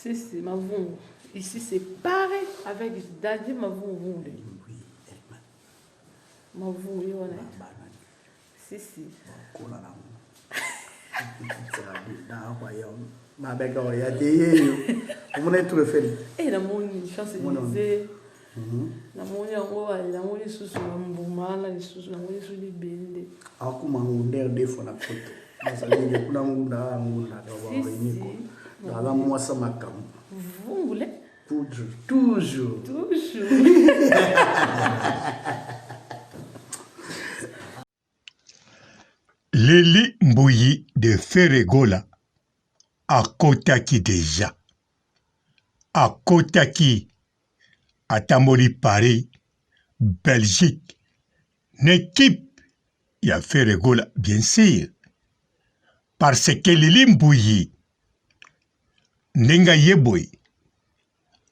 Si, si, Mavungu. Ici, c'est pareil avec Daddy Mavungu. Oui, Mavungu, ye wana. Si, si. Kola na mabeka oyo ya te yeyo omona tour Eiffel. Eh, namoni Champs-Élysées. Namoni yango, namoni lisusu bambuma wana lisusu, namoni lisusu libende. Akoma ngunder deux fois na poto. Nazali nge kuna ngunda ngunda donc Si, barini ko. si. Aza mwasa makambo. Vungule. Toujours, toujours. Toujours. Lili Mbuyi de Ferre Gola akotaki dejà. Akotaki, atamboli Paris, Belgique na equipe ya Ferre Gola bien sur. Parce que Lili Mbuyi ndenge aye boye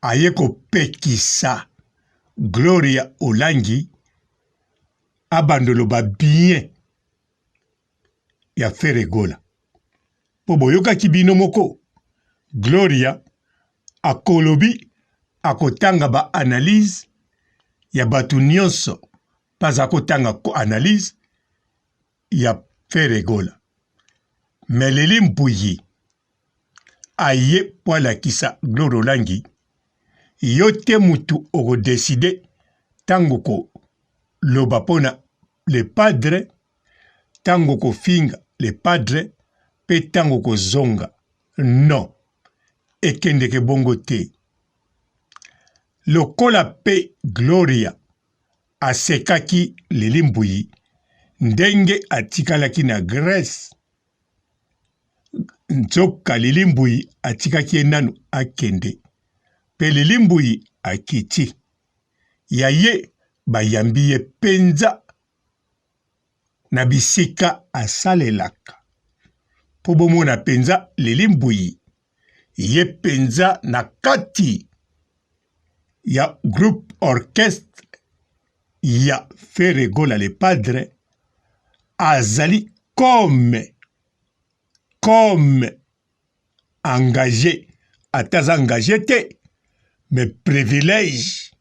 aye kopekisa Gloria Olangi abanda oloba bien ya Ferre Gola po boyokaki bino moko Gloria akolobi akotanga ba analyse ya batu nionso pe aza kotanga analyse ya Ferre Gola mais Lili Mpuyi aye po alakisa Gloria Olangi yo te mutu oko decide tango oko loba pona le padre tango oko finga le padre pe tango oko zonga non ekendeke bongo te lokola pe Gloria asekaki Lili Mbuyi ndenge atikalaki na Grèce nzoka Lili Mbuyi atikaki ye nanu akende pe Lili Mbuyi akiti ya ye bayambi ye penza na bisika asalelaka po bomona penza Lili Mbuyi ye penza na kati ya groupe orchestre ya Ferre Gola le Padre azali comme comme engage ata aza engage te mais privilège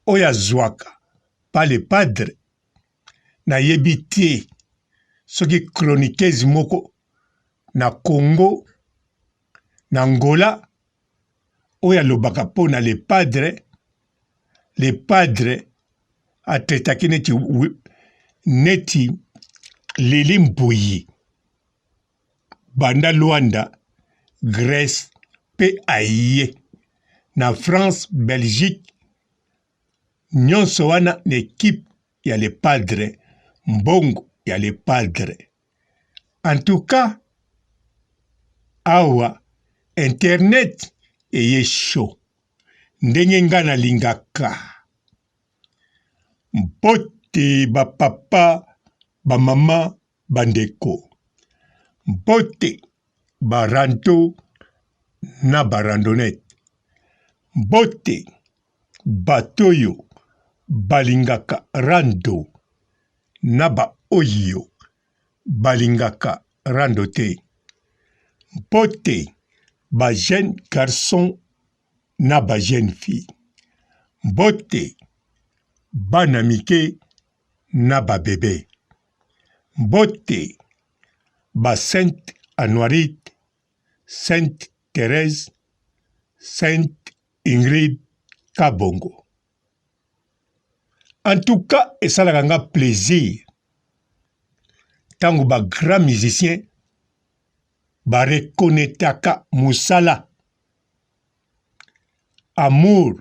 oyo azwaka pa le Padre nayebi te soki chroniqueuse moko na Congo na Angola oyo alobaka mpo na le padre, le padre a traitaki neti, neti Lili Mbuyi banda Luanda, Grèce mpe aye na France, Belgique nyonso wana na equipe ya le padre, mbongo ya le padre. En tout cas awa internet eye chaud ndenge nga nalingaka. Mbote ba papa, ba mama, ba ndeko. Mbote ba rando na ba randonnette. Mbote bato oyo balingaka rando na ba oyo balingaka rando te. Mbote ba jeunes garçons na ba jeunes filles. Mbote bana mike na ba bebe. Mbote ba Sainte Anuarite, Sainte Therèse, Sainte Ingrid Kabongo. En tout cas esalaka nga plaisir tango ba grands musiciens ba reconnaitaka musala, amour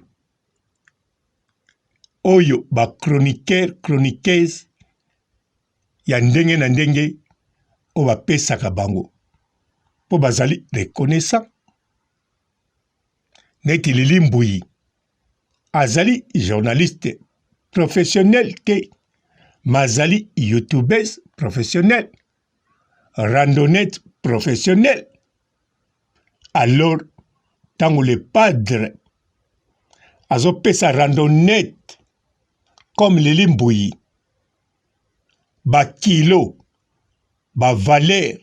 oyo ba chroniqueurs, chroniqueuses ya ndenge na ndenge oyo bapesaka bango mpo bazali reconnaissant neti Lili Mbuyi azali journaliste professionnel te mais azali youtubeuse professionnel, randonnette professionnel. Alors ntango le padre azopesa randonnette comme Lili Mbuyi ba kilo ba valeur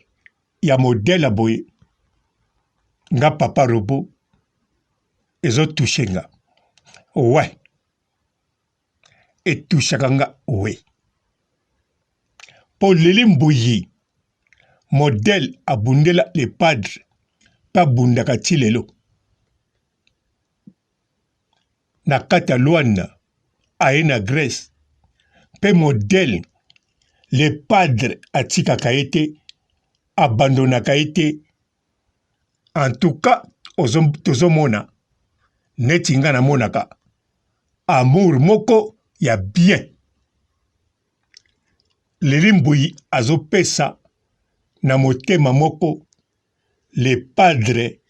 ya modèle ya boye nga papa robot. Ezo touche nga. Ouais. Etouchaka nga we. Po Lili Mbuyi modèle abundela le padre pe abundaka ti lelo. Na kati ya Luanda aye na Grèce pe modèle le padre atikaka ye te, abandonnaka ye te. En tout cas tozo mona neti nga namonaka amour moko ya bien Lili Mbuyi azopesa na motema moko le padre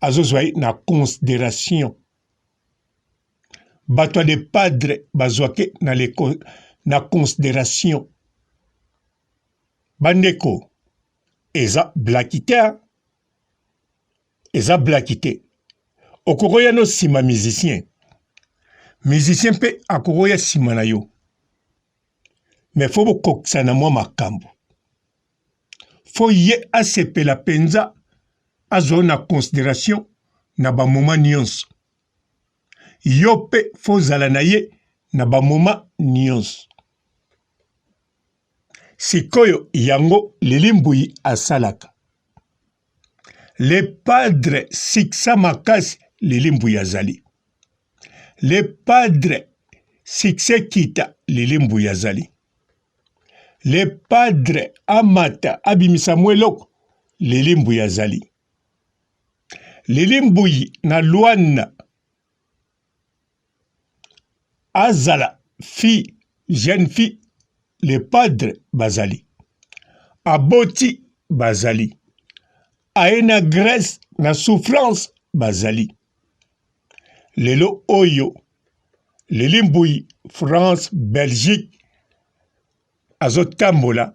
azozwa ye na consideration bato ya le padre bazwake na, le, na consideration bandeko eza blaki te eza blaki te okokoya no nsima musicien musicien mpe akokoya nsima na yo me fo bokokisa na mwa makambo fo ye asepela mpenza azwa yo na consideration na bamoma nyonso yo mpe fo ozala na ye na bamoma nyonso Sikoyo yango Lili Mbuyi asalaka. Le padre succès makasi Lili Mbuyi azali. Le padre succès kita Lili Mbuyi azali. Le padre amata abimisa mwa eloko Lili Mbuyi azali. Lili Mbuyi na Luanda azala fille jeune fille le padre bazali aboti bazali aye na Grèce na souffrance bazali lelo oyo Lili Mbuyi France Belgique azotambola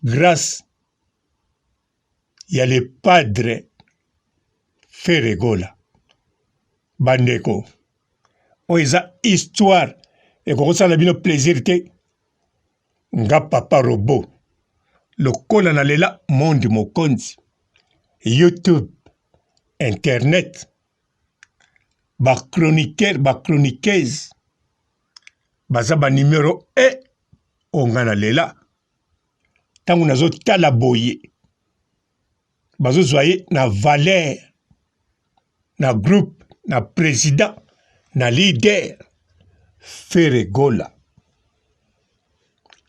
grace ya le padre Ferre Gola. Bandeko, oyo eza histoire ekokosala bino plaisir te. Nga papa robot lokola na lela monde mokonzi YouTube internet ba chroniqueur ba chroniqueuse baza ba numero 1 oyo nga na lela ntango nazotala boye bazozwa ye na valeur na groupe na president na leader Ferre Gola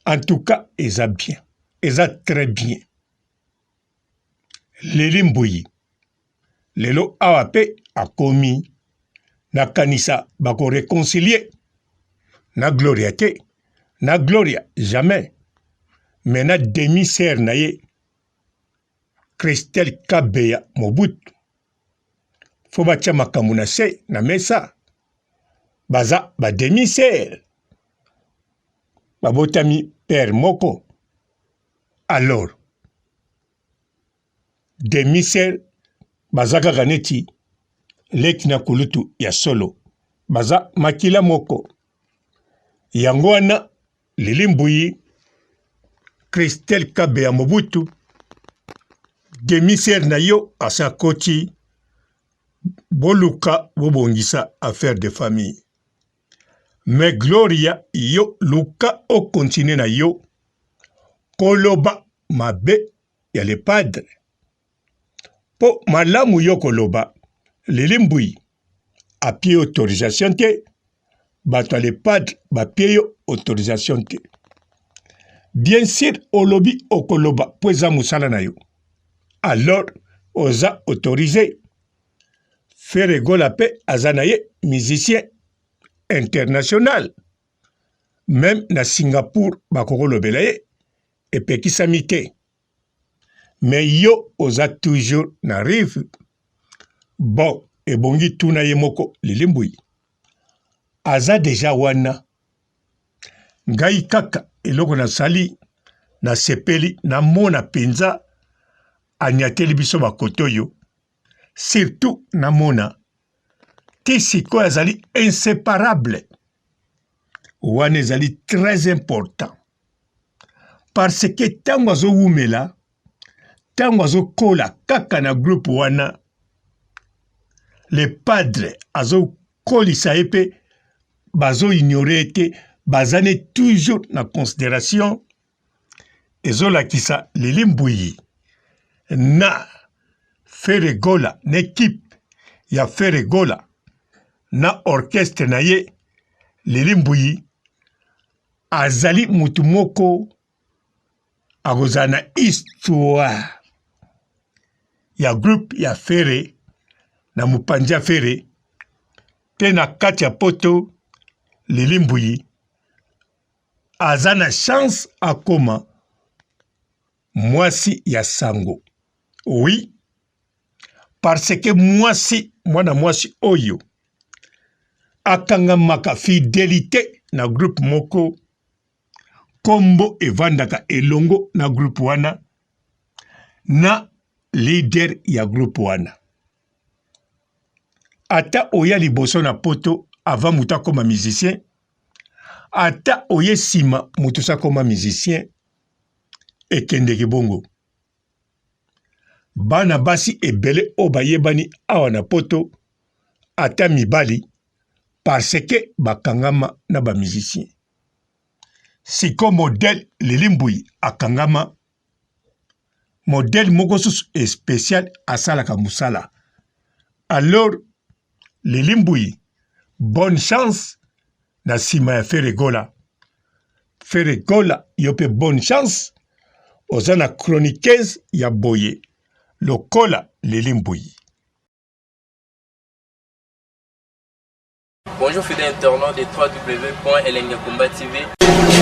en tout cas eza bien eza très bien Leli Mbuyi lelo awa pe akomi nakanisa bako reconcilier na Gloria te na Gloria jamais mais na demi sœur na ye Christelle Kabeya Mobutu fo batia makambo na se na mesa baza ba demi sœur babotami père moko alors demi sœur baza kaka neti leki na kulutu ya solo baza makila moko yango wana Lili Mbuyi Christelle Kabeya Mobutu demi sœur na yo asi akoti boluka bobongisa affaire de famille mais Gloria yo luka o continuer na yo koloba mabe ya le padre po malamu yo koloba Lili Mbuyi apie autorisation te bato ya le padre bapie yo autorisation te bien sur olobi okoloba po eza mosala na yo alors oza autorise Ferre Gola pe aza na ye musicien international meme na Singapour bakokolobela ye epekisami te mais yo oza toujours na rive bon ebongi tuna ye moko Lili Mbuyi aza deja wana ngai kaka eloko nasali nasepeli namona penza anyateli biso bakote oyo surtout namona ti sikoyo azali inseparable wana ezali très important parce que ntango azowumela ntango azokola kaka na groupe wana. Le Padre azokolisa ye mpe bazo ignore ye te, baza ne toujours na consideration. Ezolakisa Lili Mbuyi na Ferre Gola na equipe ya Ferre Gola na orchestre na ye. Lili Mbuyi azali mutu moko akozala na histoire ya groupe ya Ferre na mopanzi ya Ferre te na kati ya poto. Lili Mbuyi aza na chance akoma mwasi ya sango, oui, parce que mwasi, mwana mwasi oyo akangamaka fidelite na groupe moko, kombo evandaka elongo na groupe wana na leader ya groupe wana. Ata oya liboso na poto avant moto akoma musicien, ata oye nsima moto si akoma musicien, ekendeke bongo. Bana basi ebele oyo bayebani awa na poto ata mibali parce que bakangama na ba musiciens. Siko modèle Lili Mbuyi akangama modèle moko susu especial asalaka musala. Alors Lili Mbuyi bonne chance na sima ya Ferre Gola. Ferre Gola yo pe bonne chance oza na chroniqueuse ya boye lokola Lili Mbuyi. Bonjour fidèles internautes de www.elengiyakomba TV.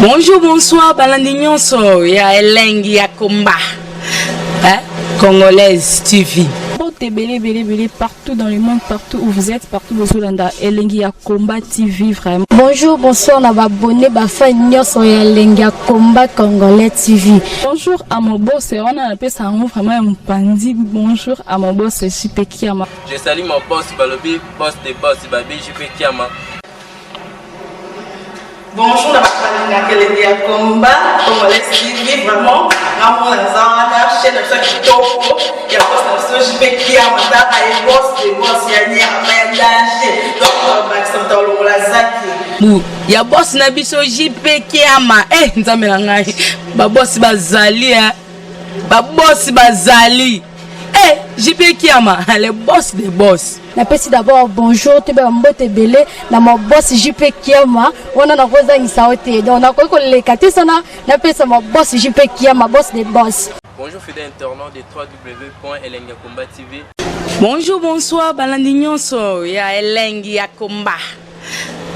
Bonjour, bonsoir, balandi nyonso ya Elengi ya Komba. Hein? Congolaise TV. Mbote ebele ebele ebele partout dans le monde, partout où vous êtes, partout bozolanda Elengi ya Combat TV vraiment. Bonjour, bonsoir na ba abonné ba fan nyonso ya Elengi ya Combat Congolais TV. Bonjour à mon boss, wana napesa yango vraiment ya mopanzi. Bonjour à mon boss JP Kiama. Je salue mon boss balobi boss de boss babi JP Kiama. Bonjour na bato balingaka elengi ya combat congolais TV, vraiment ngamona naza wana chaîne na biso ya kitoko ya boss na biso JP Kiama, tala ye boss de boss ya nyama ya danger, donc bakisa moto alongola zaki bu ya boss na biso JP Kiama. Eh, nzambe na ngai, ba boss bazali eh. Ba boss bazali eh, JP Kiama le boss de boss. Napesi d'abord bonjour toyeba mbote ebele na ma boss JP Kiama, wana nakozangisa yo te, donc nakoki koleka te sana napesa ma boss JP Kiama, boss de boss. Bonjour fidèles internautes de www.elengiyakomba TV. Bonjour, bonsoir, balandi nyonso ya Elengi ya Komba.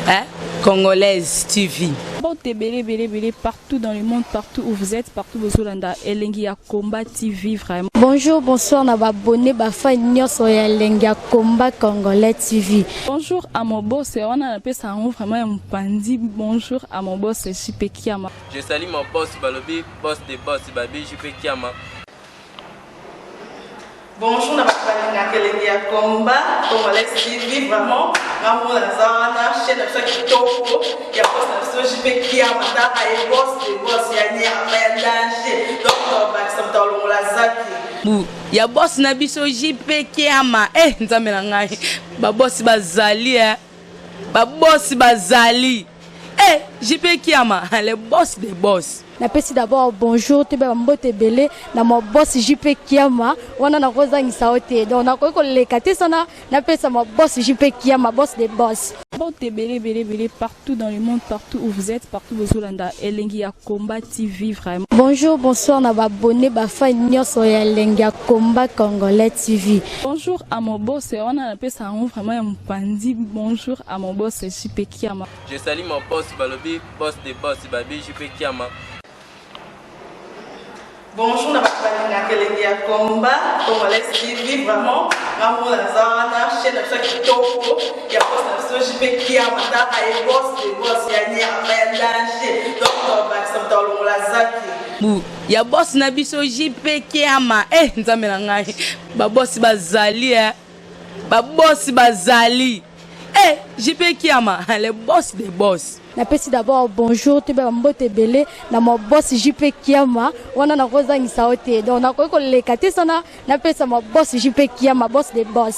Hein? Congolaise TV. Mbote ebele ebele ebele partout dans le monde, partout où vous êtes, partout bozolanda Elengi ya Combat TV vraiment. Bonjour, bonsoir na ba abonné ba fan nyonso ya Elengi ya Combat Congolais TV. Bonjour à mon boss, wana napesa yango vraiment ya mopanzi. Bonjour à mon boss JP Kiama. Je salue mon boss balobi boss de boss babi JP Kiama. Bonjour na bato balingaka elengi ya combat congolais TV, vraiment ngamona naza wana chaîne na biso ya kitoko ya boss na biso JP Kiama, tala ye boss de boss ya nyama ya danger, donc bakisa moto alongola zaki bu ya boss na biso JP Kiama. Eh, nzambe na ngai, ba boss bazali eh. Ba boss bazali eh, JP Kiama le boss de boss. Napesi d'abord bonjour toyeba mbote ebele na ma boss JP Kiama, wana nakozangisa yo te, donc nakoki koleka te sana napesa ma boss JP Kiama, boss de boss. Mbote ebele ebele ebele partout dans le monde, partout où vous êtes, partout bozolanda Elengi ya Combat TV vraiment. Bonjour, bonsoir na ba abonné ba fan nyonso ya Elengi ya Combat Congolais TV. Bonjour à mon boss, wana napesa yango vraiment ya mopanzi. Bonjour à mon boss JP Kiama. Je salue mon boss balobi boss de boss babi JP Kiama. Bonjour na bato balingaka elengi ya combat congolais TV, vraiment ngamona naza wana chaîne na biso ya kitoko ya boss na biso JP Kiama, tala ye boss de boss ya nyama ya danger, donc bakisa moto alongola zaki bu ya boss na biso JP Kiama. Eh, nzambe na ngai, ba boss bazali eh. Ba boss bazali eh, JP Kiama le boss de boss. Napesi d'abord bonjour toyeba mbote ebele na ma boss JP Kiama, wana nakozangisa yo te, donc nakoki koleka te sana napesa ma boss JP Kiama, boss de boss.